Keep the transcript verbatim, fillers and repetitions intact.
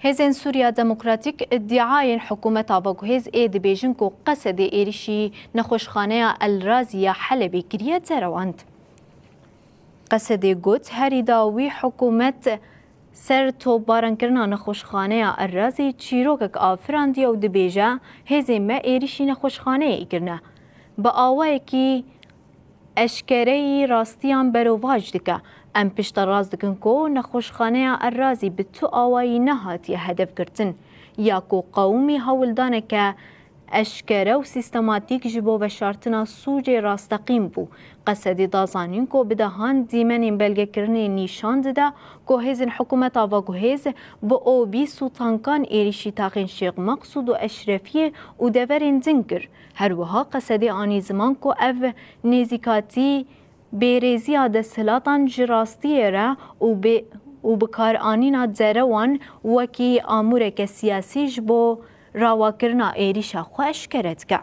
Hêzên Sûriya Demokratîk îdîayên hikûmeta veguhêz ê dibêjin ku Qesedê êrîşî nexweşxaneya El Razî ya Helebê kiriye derewand. Qesedê got, herî dawî hikûmet ser topbarankirina nexweşxaneya El Razî çîrokek afirandiye û dibêje, hêzên me êrîşî nexweşxaneyê kirine. Bi awayekî eşkereyî rastiyan berovac dike. Em pişterast dikin ku nexweşxaneya El Razî bi tu awayî nehatiye hedefgirtin, ya ku qewimî hewldaneke eşkere û sîstematîk ji bo veşartina sûcê rasteqîn bû. Qesedê da zanîn ku bi dehan dîmenên belgekirinê nîşan dide ku hêzên hikûmeta veguhêz bi obîs û tankan êrîşî taxên Şêx Meqsûd û Eşrefiyê û deverên din kir. Her wiha Qesedê anî ziman ku ev nêzîkatî bêrêziya desthilatan ji rastiyê re û bê-, û bikaranîna derewan wekî amûreke siyasî ji bo rawakirina êrîşa xwe eşkere dike.